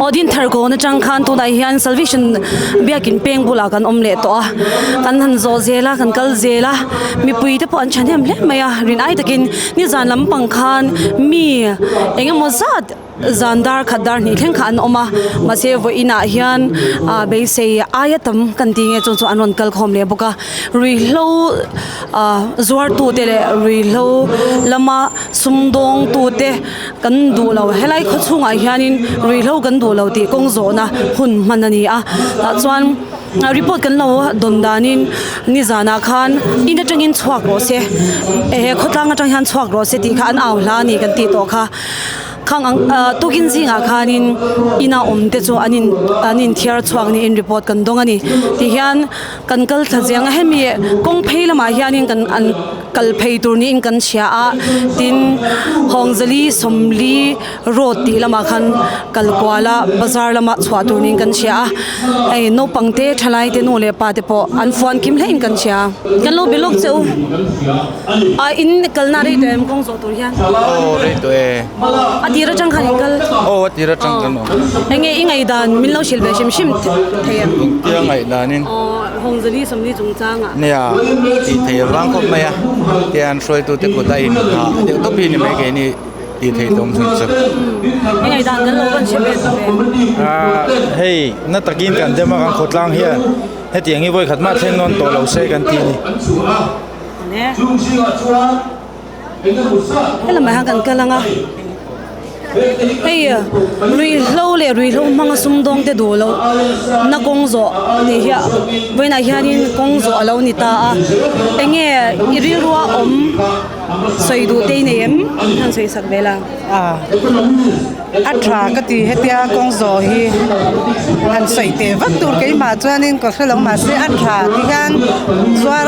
Aw Dinthar kawn atang khan tunah hian Salvation biakin peng bulah kan awm leh tawh a kan han zawh zel a kan kal zel a mipui te pawh an thahnem hle mai a rin ai takin nizan lampang khan mi eng emaw zat zan dar khat dar hnih thleng kha an awm a mahse vawiinah hian ah beisei aia tam kan tih nge chu chu an rawn kal khawm leh bawk a ruihhlo ah zuar tute leh ruihhlo lama sumdawng tute kan duh lo helai khaw chhungah hianin ruihhlo kan duh lo tih kawng zawhna hun hman a ni a tah chuan report kan lo dawn danin nizanah khan in atangin chhuak rawh se he khawtlang atang hian chhuak rawh se tih kha an au hla a ni kan tih tawh kha. Khang ang ah tukin zingah khanin ina awm te chu an in an inthiar chhuak niin report kan dawng a ni tihian kan kal thla zeng a hemi kawng phei lamah hianin kan an kal phei tur niin kan hria a tin Hawngzali Sawmli road tih lamah khan kal kual a bazar lama chhuah tur niin kan hria a hei naupang te thalai te nu leh pa te pawh an fuan kim hlein kan hria kan lo be lawk che u. A in kalna rei tawh em kawng zawh tur hian? Aw rei tawh e. A tir atang khan in kal? Aw a tir atang kan awm. Enge i ngaihdan min lo hrilh ve hrim hrim thei em? Engtia ngaihdanin? Aw Hawngzali Sawmli chungchangah. Nia tih thei vang khawp mai a, tian hruaitute kut a in nghah deuh tawp hi ni mai keini tih theih tawm chhun chu. I ngaihdan kan lo van hre ve tawh ve. Hei na takin kan dem a kan khawtlang hian hetiang hi vawi khat mah thleng nawn tawh lo se kan ti a ni. Helamah hian kan kal ang a hei ruihhlo leh ruihhlo hmanga sumdawng te duh loh na kawng zawh ni hi vawiinah hianin kawng zawh a lo ni ta a eng nge i rilrua awm sawi duh te i nei em han sawi sak ve la. A tha ka ti hetia kawng zawh hi han sawi teh vak tur keimah chuanin ka hrelo mahse a tha ti hian zuar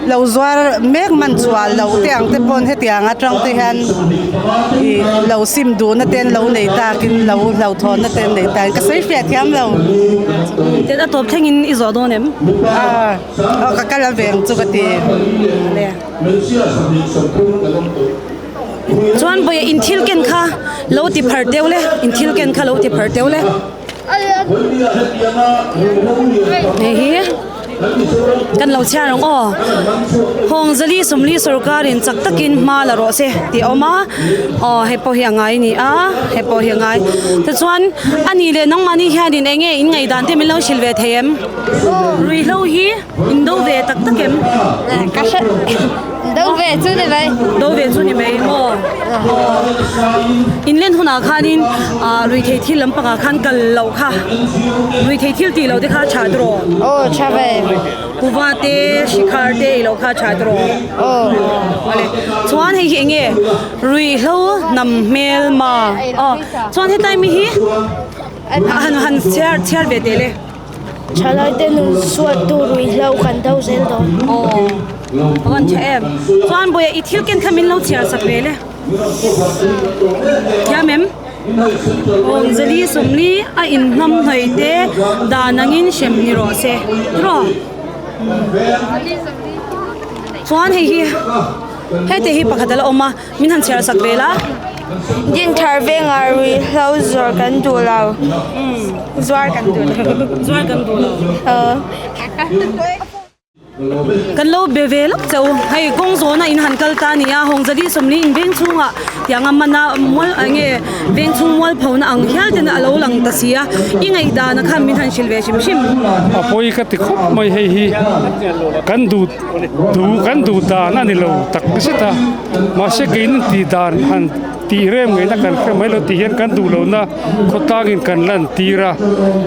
lo zuar mek man chhuah loh te ang te pawn hetiang atang te hian ih lo sim duhna te an lo nei takin lo hlauhthawnna te an nei takin ka sawi fiah thiam lo. Tet a tawp thlengin i zawh dawn em? Aw ka kal a veng chu ka ti. Chuan vawiah in thil ken kha lo ti phar teuh le in thil ken kha lo ti phar teuh le hei hi kan lo chhiar ang aw Hawngzali Sawmli sawrkarin chak takin hma la rawh se tih a awm a aw hei pawh hi a ngai a ni a hei pawh hi a ngai tichuan a nih leh nangmahni hianin eng nge in ngaihdan te min lo hrilh ve thei em ruihhlo hi. In do ve tak tak em? Ka hre do ve chu ni mai. Do ve chu ni mai maw? In len hunah khanin ruithei thil lampangah khan kal loh kha ruithei thil tih loh te kha tha tawh rawh. Aw tha ve. Kuva te shikhar te ei loh kha tha tawh rawh. Aw. Awle chuan hei hi enge ruihhlo hnam hmel ma aw chuan hetlai mi hi han han chhiar chhiar ve teh le. Thalaite nun suattu ruihhlo kan do zel dawn. Aw, a van tha em. Chuan Bawiah i thil ken kha min lo chhiar sak ve le. Thiam em? Awmzali Sawmli a inhnam hnawih te dan angin hrem ni rawh se. Tiraw? Chuan hei hi hete hi pakhat a la awm a. Min han chhiar sak ve la. Dinthar vengah ruihhlo zuar kan duh lo. Zuar kan duh lo. Zuar kan duh lo. Kan lo be ve lawk chauh. Hei kawng zawna in han kal ta a ni a, Hawngzali Sawmli in veng chhungah tiang a man a mual eng nge veng chhung mual phona ang hial ten a lo lang ta si a, i ngaihdan a khan min han hrilh ve hrim hrim. A pawi ka ti khawp mai hei hi kan duh duh kan duh dan a ni lo tak zet a. Mahse keini tih dan han tih rem ngaihna kan hre mai lo tih hian kan duh lohna khawtlangin kan lan tir a,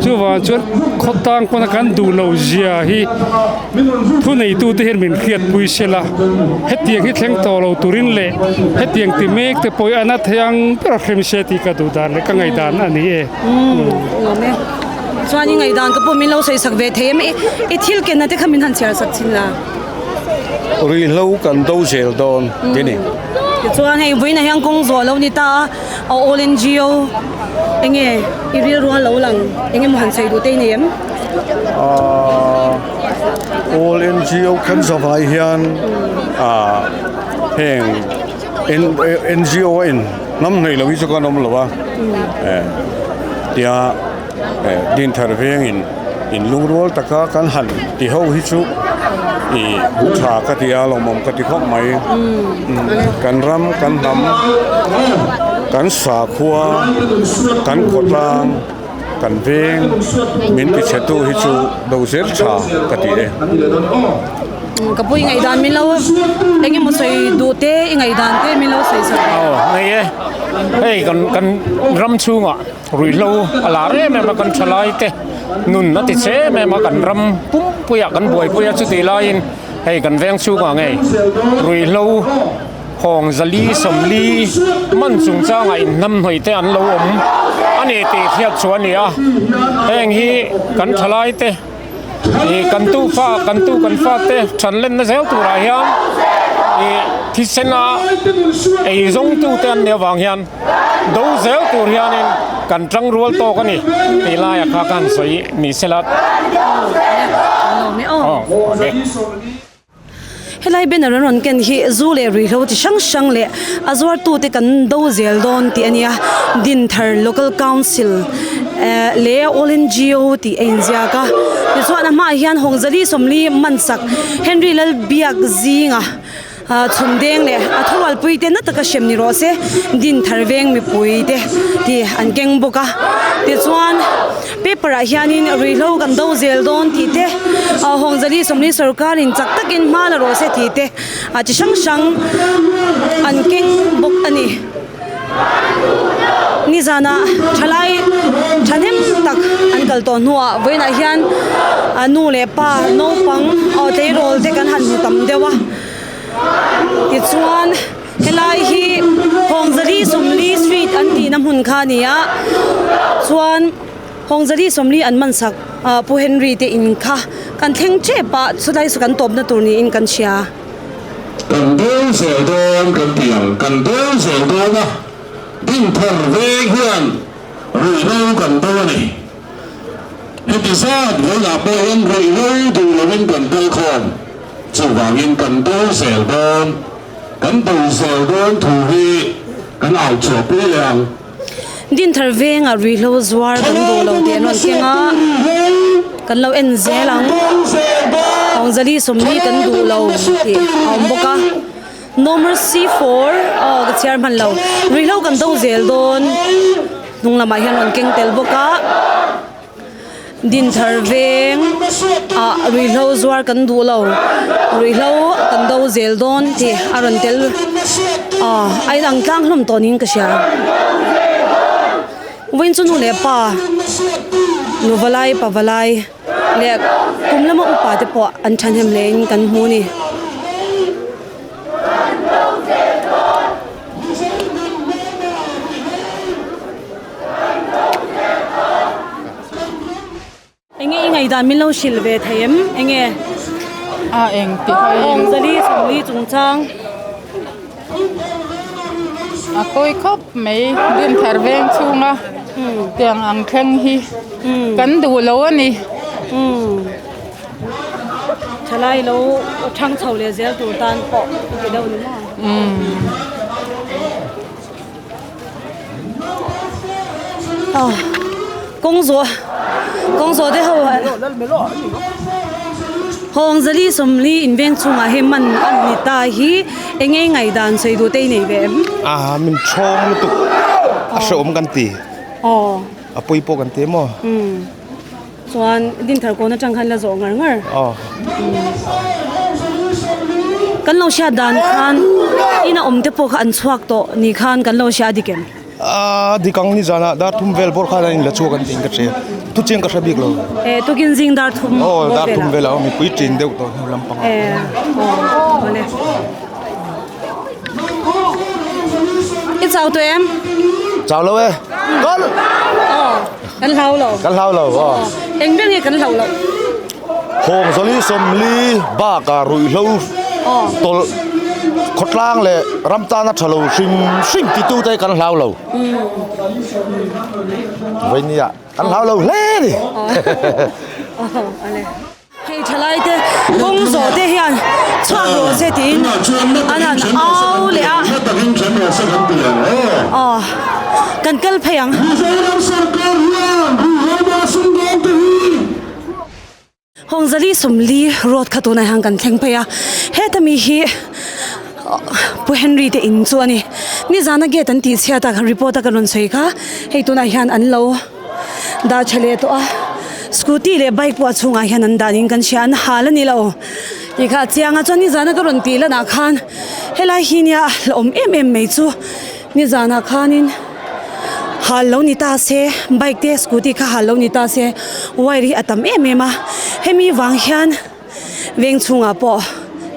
chuvang chuan khawtlang pawna kan duh loh zia hi thuneitute hian min hriatpui sela, hetiang hi thleng tawh lo turin leh hetiang ti mek te pawh hi a na thei ang ber a hrem se tih ka duh dan leh ka ngaihdan a ni e. Nuam e. Chuan i ngaihdan ka pawh min lo sawi sak ve thei em? I thil kenna te kha min han chhiar sak thin la. Ruihhlo kan do zel dawn ti ni. Tichuan hei vawiinah hian kawng zawh lo ni ta a, a all NGO enge i rilru a lo lang eng emaw han sawi duh te i nei em? Aaa all NGO kan zavai hian aaa heng NGO a in hnam hnaih lo hi chu kan awm lo a. Tia Dinthar vengin in lungrual taka kan han ti ho hi chu ih tha ka ti a, lawmawm ka ti khawp mai. Kan ram, kan hnam, kan sakhua, kan khawtlang, kan veng min ti chhetu hi chu do zel tha ka ti e. Ka pui ngaihdan min lo eng emaw sawi duh te i ngaihdan te min lo sawi sak. Aw ngei e, hei kan kan ram chhungah ruihhlo a lar em em a kan thalai te nun a ti che em em a kan ram pumpuiah kan buaipui a chutih laiin hei kan veng chhungah ngei ruihhlo hawng zali sawmli man chungchangah inhnamhnawih te an lo awm a ni tih hriat chu a ni a heng hi kan thalai te. Ih kan tu fa kan tu kan fa te than lenna zel turah hian ih thisena ei zawng tu te an nih avang hian do zel tur hianin kan tang rual tawk a ni tih laiah kha ka han sawi ni sela. Aw. Helai banner an rawn ken hi zu leh ruihhlo chi hrang hrang leh a zuartute kan do zel dawn tih a nia Dinthar Local Council eh leh All NGO tih a inziak a tichuan a hmaah hian Hawngzali Sawmli Mansak Henry Lalbiak zinga ah chhun deng leh a thurualpui te na taka hrem ni rawh se Dinthar veng mipui te tih an keng bawk a tichuan. Paper ah hianin ruihhlo kan do zel dawn tih te ah Hawngzali Sawmli sawrkarin chak takin hma la rawh se tih te ah chi hrang hrang an keng bawk a ni. Nizanah thalai thahnem tak an kal tawh hnuah vawiinah hian ah nu leh pa naupang aw tleirawl te kan han hmu tam deuh a tichuan. Helai hi Hawngzali Sawmli Street an tihna hmun kha a ni a, chuan Hawngzali Sawmli an man sak ah Pu Henry te in kha kan thleng tep a, chulai chu kan tawpna tur niin kan hria. Kan deu zel dawn kan ti ang, kan deu zel dawn a, Dinthar veng hian ruihhlo kan do a ni. Heti zat vawiinah pawh hian ruihhlo duh lovin kan kal khawm, chuvangin kan do zel dawn. Kan do zel dawn thu hi kan au chhuah pui leh ang. Dinthar vengah ruihhlo zuar kan duh lo tih an rawn keng a, kan lo en zel ang. Hawngzali sawmli kan duh lo tih a awm bawk a. No mercy for aw ka chhiar hman lo. Ruihhlo kan do zel dawn hnung lamah hian rawn keng tel bawk a. Dinthar veng ah ruihhlo zuar kan duh lo ruihhlo kan do zel dawn tih a rawn tel ah a inang tlang hlawm tawh niin ka hria vawiin chu nu leh pa nu valai pa valai leh kum lama upa te pawh an thahnem hle in kan hmu a ni. Enge i ngaihdan min lo hrilh ve thei em? Enge? A eng ti hai in. Awmzali Sawmli chungchang. A pawi khawp mai Dinthar veng chhunga tiang ang thleng hi kan duh lo a ni. Thalai lo thang chho leh zel tur tan pawh i ti deuh ni maw? Kawng zawh kawng zawh te ho Hawngzali Sawmli inveng chungah hi man a ni ta hi eng nge ngaihdan sawi duh te i nei ve em? A min thawng lutuk a hrehawm kan ti a pawi pawh kan ti emaw? Chuan Dinthar kawn atang khan la zawh ngar ngar. Aw. Kan lo hriat dan khan ina awm te pawh kha an chhuak tawh ni khan kan lo hria a dik em? A dik ang ni zanah dar thum vel bawr khan an inla chhuak an tiin ka hria. Thu chiang ka hre bik lo. E tukin zing dar thum bawr velah. Aw dar thum velah aw mipui tin deuh tawh hnu lampangah. E aw awle. I chau tawh em? Chau lo e. Kal! Aw. Kan hlau lo. Kan hlau lo aw. Eng ber nge kan hlau loh? Hawng Zawli Sawmli bakah ruihhlo tawlh khawtlang leh ram tana tha lo hrim hrim titute kan hlau lo. Vainia kan hlau lo hle a ni. Hei thalai te kawng zawh te hian chhuak rawh se tiin an han au leh a. Aw. Kan kal phei ang. Mizoram sawrkar hian ruihhlo sumdawng te hi. Hawngzali Sawmli road kha tunah hian kan thleng phei a, heta mi hi Pu Henry te in chu a ni. Nizana gate an tih chhiat a report a ka rawn sawi kha hei tunah hian an lo dah tha leh tawh a, scooty leh bike pawh a chhungah hian an dah niin kan hria, an hal a ni lo tih kha a chiang a, chuan nizana ka rawn tih lanah khan helai hi nia la awm em em mai chu. Nizanah khanin hal lo ni ta se, bike te scooty kha hal lo ni ta se wire hi a tam em em a, hemi vang hian veng chhungah pawh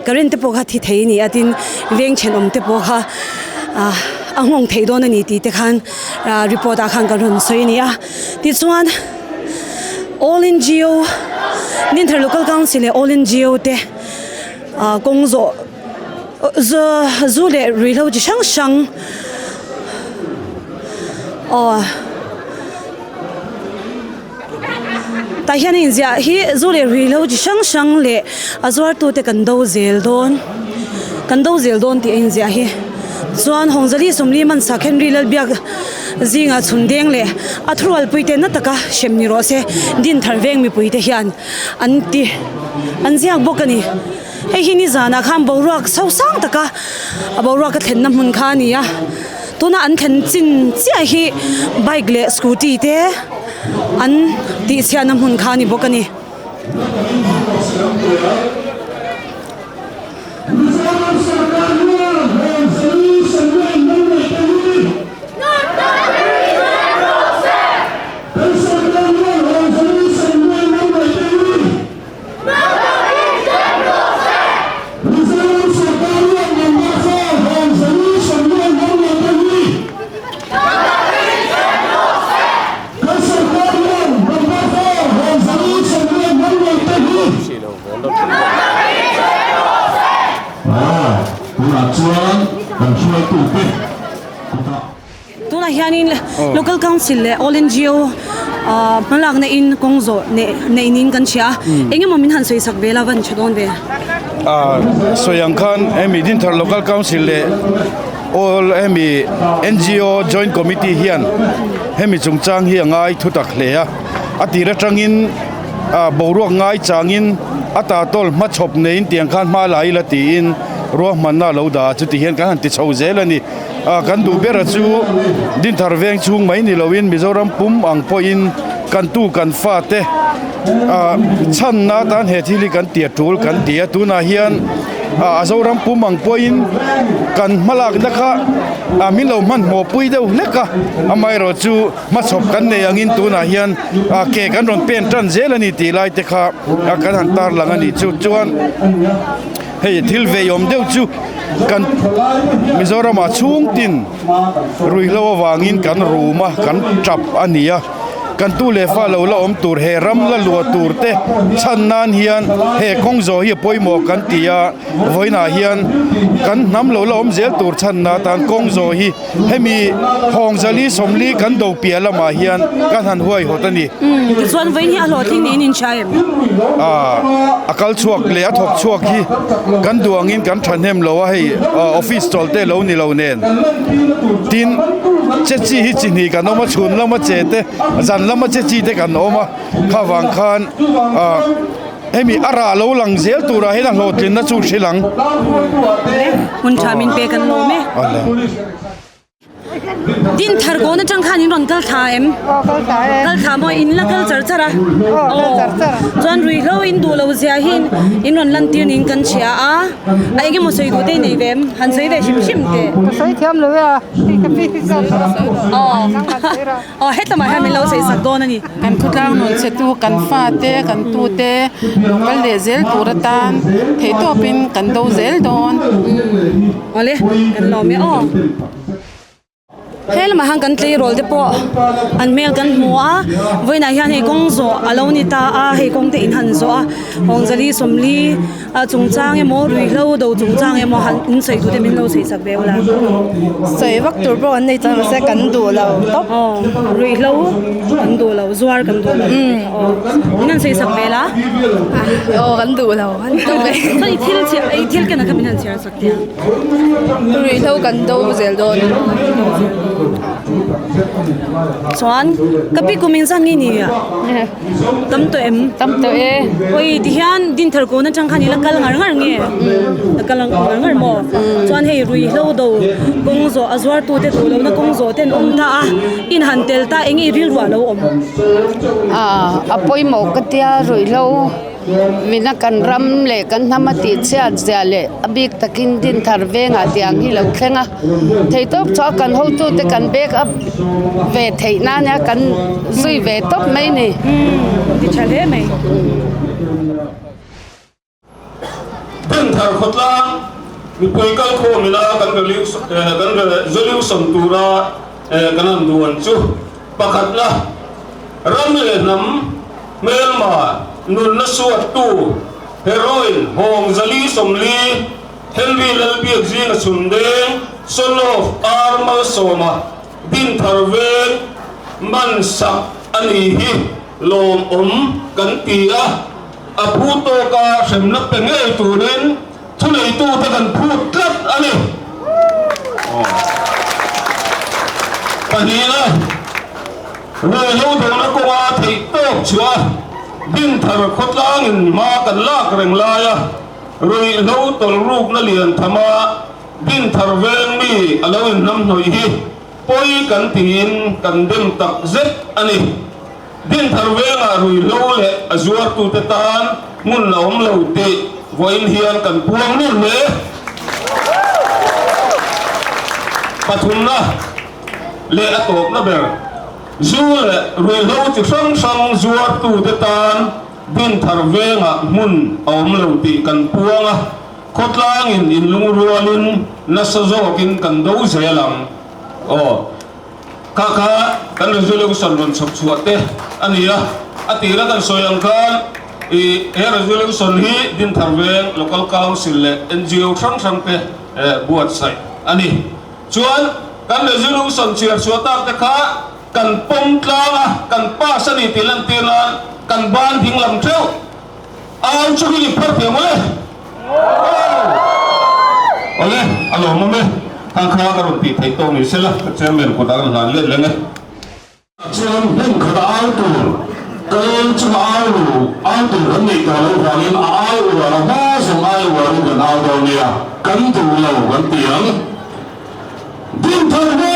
current te pawh kha thi thei a ni a tin veng thenawm te pawh kha ah a nghawng theih dawn a ni tih te khan ah report ah khan kan rawn sawi a ni a, tichuan all N_G_O Dinthar local council leh all N_G_O te ah kawng zawh. Zu leh ruihhlo chi hrang hrang aw tah hian a inziah hi zu leh ruihhlo chi hrang hrang leh a zuartute kan do zel dawn kan do zel dawn tih a inziah hi chuan Hawngzali Sawmli Mansak Henry Lalbiak zingah chhun deng leh a thurualpui te na taka hrem ni rawh se Dinthar veng mipui te hian an ti an ziak bawk a ni. Hei hi nizanah khan boruak so sang taka a boruak a thlenna hmun kha a ni a, tuna an thlen chin chiah hi bike leh scooty te an tihchhiatna hmun kha a ni bawk a ni. Mizoram sawrkar hian number 4 Home Solution loan lo nei te hi Kan sawrkar hian number 4 Home Solution loan lo nei te hi Tunah chuan kan hruaitute kutah. Tunah hianin Local Council leh All NGO hmalakna in kawng zawh neih niin kan hria a, engemaw min han sawi sak ve la va han tha dawn ve? Sawi ang khan hemi Dinthar Local Council leh All hemi NGO Joint Committee hian hemi chungchang hi a ngai thu tak hle a, a tir atangin boruak ngai changin a tatawl hmachhawp neiin tiang khan hma la ila tiin ruahmanna a lo dah a, chuti hian kan han ti chho zel a ni. Kan duh bera chu Dinthar veng chhung mai ni loin Mizoram pum ang pawhin kan tu kan fate chhanna atan he thil hi kan tia tul kan ti a, tunah hian a Zoram pum ang pawhin kan hmalakna kha min lo hmanhmawh pui deuh hlek a, amaherawh chu hmachhawp kan nei angin tunah hian ke kan rawn pen tan zel a ni tih lai te kha kan han tarlang a nih chu chuan. Hei thil veiawm deuh chu kan Mizoramah chhungtin ruihhlo avangin kan rum a, kan tap a ni a, kan tu leh fa lo la awm tur he ram la luah tur te chhan nan hian he kawng zawh hi a pawimawh kan ti a, vawiinah hian kan hnam lo la awm zel tur chhan na tan kawng zawh hi hemi Hawngzali Sawmli kan do piah lamah hian kan han huaihawt a ni. Tichuan vawiin hi a hlawhtling niin in hria em? A kal chhuak leh a thawk chhuak hi kan duh angin kan thahnem lo a, hei office chawl te lo ni lo nen. Tin, che chi hi chi hnih kan awm a, chhun lama che te, zan lama che chi te kan awm a, kha vang khan hemi a rah lo lang zel turah hian a hlawhtlinna chu hrilh ang. Hun tha min pek an lawm e. Din thar kawn atang khan in rawn kal thla em? Aw kal thla e. Kal thla maw in la kal char char a? Aw kal char char a. Chuan ruihhlo in duh lo zia hi in rawn lan tir niin kan hria a, a eng emaw sawi duh te i nei ve em? Han sawi ve hrim hrim teh. Ka sawi thiam lo e a, hei ka pi hi chuan Aw aw hetlamah hian min lo sawi sak dawn a ni. Kan khawtlang nun che tu kan fate kan tute lo kal leh zel tur atan theihtawpin kan do zel dawn. Awle kan lawm e aw. He lamah hian kan tleirawl te pawh an hmel kan hmu a vawiinah hian hei kawng zawh a lo ni ta a hei kawng te in han zawh a Hawngzali Sawmli a chungchang emaw ruihhlo do chungchang emaw han in sawi duh te min lo sawi sak ve ula. Sawi vak tur pawh an nei chuan mahse kan duh lo tawp. Aw ruihhlo kan duh lo zuar kan duh lo aw min han sawi sak ve la. Aw kan duh lo an duh ve. Chuan i thil chhiar i thil ken ah khan min han chhiar sak. Ruihhlo kan do zel dawn. Chuan ka pi kum in zan nge ni a? Tam tawh em? Tam tawh e. Oi tihian dinthar kawn atang khan i la kal ngar ngar nge? La kal ngar ngar maw? Chuan hei ruihhlo do kawng zawh a zuar tute duh lohna kawng zawh ten awm ta a, in han tel ta eng nge rilru ah lo awm? A pawimawh ka tia ruihhlo. Mina kan ram leh kan hnam a tih chhiat zia leh a bik takin Dinthar vengah tiang hi lo thleng a, theitawp chu a kan hotute kan back up ve theih nan nia kan zui ve tawp mai ni. Umm ti tha hle mai. Dinthar khawtlang mipui kalkhawm ila kan resolution tura kan han duan chu pakhatna ram leh hnam Hmelma nunna suattu heroin Hawng Zali 40 Henry Lalbiak zinga chhun deng Son of Ar Malsawma Dinthar veng man sak a ni hi lawmawm kan ti a, a phu tawka hremna pe ngei turin thuneitute kan phut tlat a ni. Pahnihna. Ruihhlo dawhna kawnga theih tawk chhuah Dinthar khawtlangin hma kan lak reng laia ruihhlo tawlhrukna lian thama Dinthar veng mi a lo inhnamhnawih hi pawi kan tiin kan dem tak zet a ni. Dinthar vengah ruihhlo leh a zuartute tan hmun a awm lo tih vawiin hian kan puang nur hle. Pathumna. Leh a tawpna ber, zu leh ruihhlo chi hrang hrang zuartute tan Dinthar vengah hmun a awm lo tih kan puang a, khawtlangin inlungrualin nasa zawkin kan do zel ang. Aw, kha kha kan resolution rawn chhawp chhuah te a ni a, a tira kan sawi ang khan i he resolution hi Dinthar veng Local Council leh NGO hrang hrang te buatsaih a ni. Chuan kan resolution chhiar chhuah tak te kha kan pawm tlang a, kan pass a ni tih lantir nan kan ban ding lam theuh. Au chu hi ni phar thei ang le. Awle, a lawmawm e. Khang kha ka rawn tih theih tawk ni sela, ka chairman kutah kan hlan let leng e. Chuan hmun khat a au tur, kal chunga au ru, au tur kan neih tawh loh vangin a au uar a hma zawng ai uarin kan au dawn nia, kan duh lo kan ti ang. Dinthar veng!